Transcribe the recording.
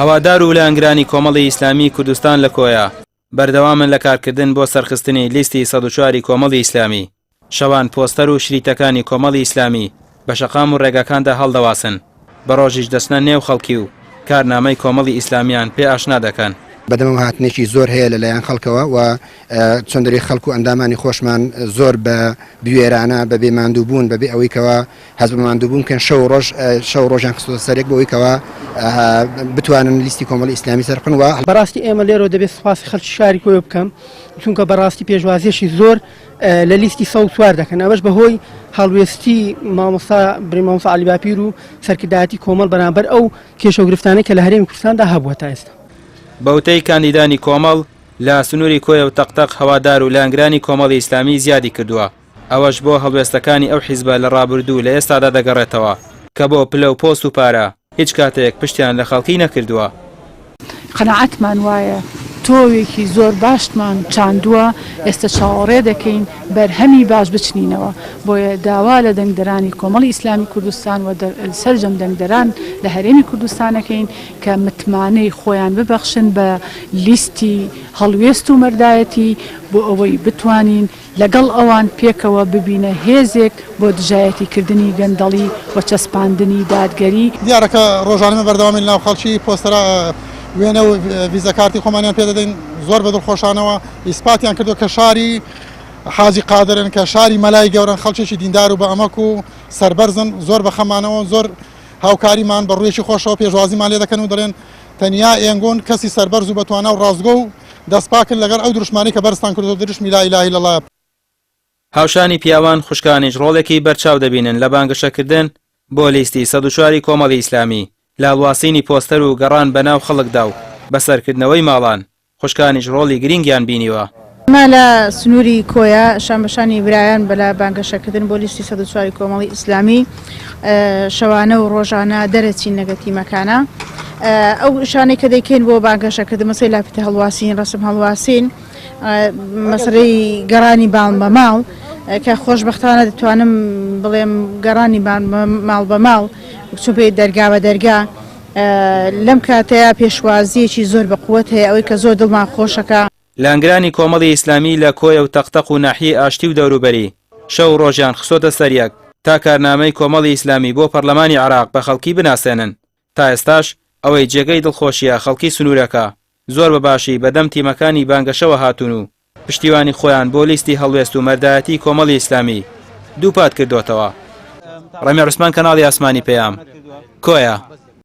هەوادار و لایەنگرانی کۆمەڵی ئیسلامی کوردستان لە کۆیە بەردەوامن لە کارکردن بۆ سەرخستنی لیستی 104 کۆمەڵی ئیسلامی. شەوان پۆستەر و شریتەکانی کۆمەڵی ئیسلامی بە شەقام و ڕێگاکاندا هەڵدەواسن، بە ڕۆژیش دەچنە نێو خەڵکی و کارنامەی کۆمەڵی ئیسلامیان پێ ئاشنا دەکەن. بەدەمەوە هاتنێکی زۆر هەیە لە لایەن خەڵکەوە و چۆن دەرێ خەڵک و ئەندامانی خۆشمان زۆر بە بوێرانە بە بێ ماندووبوون بە بێ ئەوەی کەوا هەست بە ماندووبوون بکەن شەو و ڕۆژ شەو و ڕۆژیان خستۆتە سەر یەک بۆ ئەوەی کەوا بتوانن لیستی کۆمەڵی ئیسلامی سەربخەن و بەڕاستی ئێمە لێرەوە دەبێت سوپاسی خەڵکی شاری کۆیە بکەم چونکە بەڕاستی پێشوازیەکی زۆر لە لیستی 104 دەکەن ئەمەش بەهۆی هەڵوێستی مامۆستا بریم مامۆستا عەلی باپیر و سەرکردایەتی کۆمەڵ بەرامبەر ئەو کێشە و گرفتانەی کە لە هەرێمی کوردستاندا هەبووە تا ئێستا. بەوتەی کاندیدانی کۆمەڵ، لە سنووری کۆیە و تەقتەق هەوادار و لایەنگرانی کۆمەڵی ئیسلامی زیادی کردووە، ئەوەش بۆ هەڵوێستەکانی ئەو حیزبە لە ڕابردوو و لە ئێستادا دەگەڕێتەوە کە بۆ پلە و پۆست و پارە هیچ کاتێک پشتیان لە خەڵکی نەکردووە. قەناعەتمان وایە تۆوێکی زۆر باشمان چاندووە، ئێستە چاوەڕێ دەکەین بەرهەمی باش بچنینەوە، بۆیە داوا لە دەنگدەرانی کۆمەڵی ئیسلامی کوردستان و سەرجەم دەنگدەران لە هەرێمی کوردستان ئەکەین کە متمانەی خۆیان ببەخشن بە لیستی هەڵوێست و مەردایەتی بۆ ئەوەی بتوانین لەگەڵ ئەوان پێکەوە ببینە هێزێک بۆ دژایەتی کردنی گەندەڵی و چەسپاندنی دادگەری. دیارە کە ڕۆژانە ئێمە بەردەوامین لەناو خەڵکی پۆستەرە وێنە و ڤیزە کارتی خۆمانیان پێ دەدەین زۆر بە دڵخۆشانەوە ئیسپاتیان کردووە کە شاری حاجی قادرن کە شاری مەلای گەورەن خەڵکێکی دیندار و بە ئەمەک و سەربەرزن زۆر بە خەمانەوە زۆر هاوکاریمان بە ڕوویەکی خۆشەوە پێشوازیمان لێ دەکەن و دەڵێن تەنیا ئێنگۆن کەسی سەربەرز و بەتوانا و ڕاستگۆ و دەستپاکن لەگەڵ ئەو دروشمانەی کە بەرزتان کردۆتەوە دروشمی لا الە الا اللە. هاوشانی پیاوان خوشکانیش ڕۆڵێکی بەرچاو دەبینن لە بانگەشەکردن بۆ لیستی 104 ی کۆمەڵی ئیسلامی لە هەڵواسینی پۆستەر و گەڕان بەناو خەڵکدا و بەسەرکردنەوەی ماڵان، خوشکانیش ڕۆڵی گرینگیان بینیوە. ئێمە لە سنووری کۆیە شانبەشانی برایان بە لە بانگەشەکردن بۆ لیستی 104 ی کۆمەڵی ئیسلامی شەوانە و ڕۆژانە دەرەچین لەگە تیمەکانە ئەو شانەی کە دەیکەین بۆ بانگەشەکردن مەسەی لافیتە هەڵواسین ڕەسم هەڵواسین مەسەلەی گەڕانی باڵ بە ماڵ کە خۆشبەختانە دەتوانم بڵێم گەڕانی ماڵ بە ماڵ چون پێی دەرگا بە دەرگا لەم کاتەیا پێشوازییەکی زۆر بە قوت هەیە ئەوەی کە زۆر دڵمان خۆشەکە. لایەنگرانی کۆمەڵی ئیسلامی لە کۆیە و تەقتەق و ناحیەی ئاشتی و دەوروبەری شەو و ڕۆژیان خستۆتە سەر یەک تا کارنامەی کۆمەڵی ئیسلامی بۆ پەڕلەمانی عێراق بە خەڵکی بناسێنن تا ئێستاش ئەوەی جێگەی دڵخۆشیە خەڵکی سنورەکە زۆر بە باشی بە دەم تیمەکانی بانگەشەوە هاتوون و پشتیوانی خۆیان بۆ لیستی هەڵوێست و مەردایەتی کۆمەڵی ئیسلامی دووپات کردۆتەوە. ڕەمی عوسمان کەناڵی ئاسمانی پەیام، کۆیە.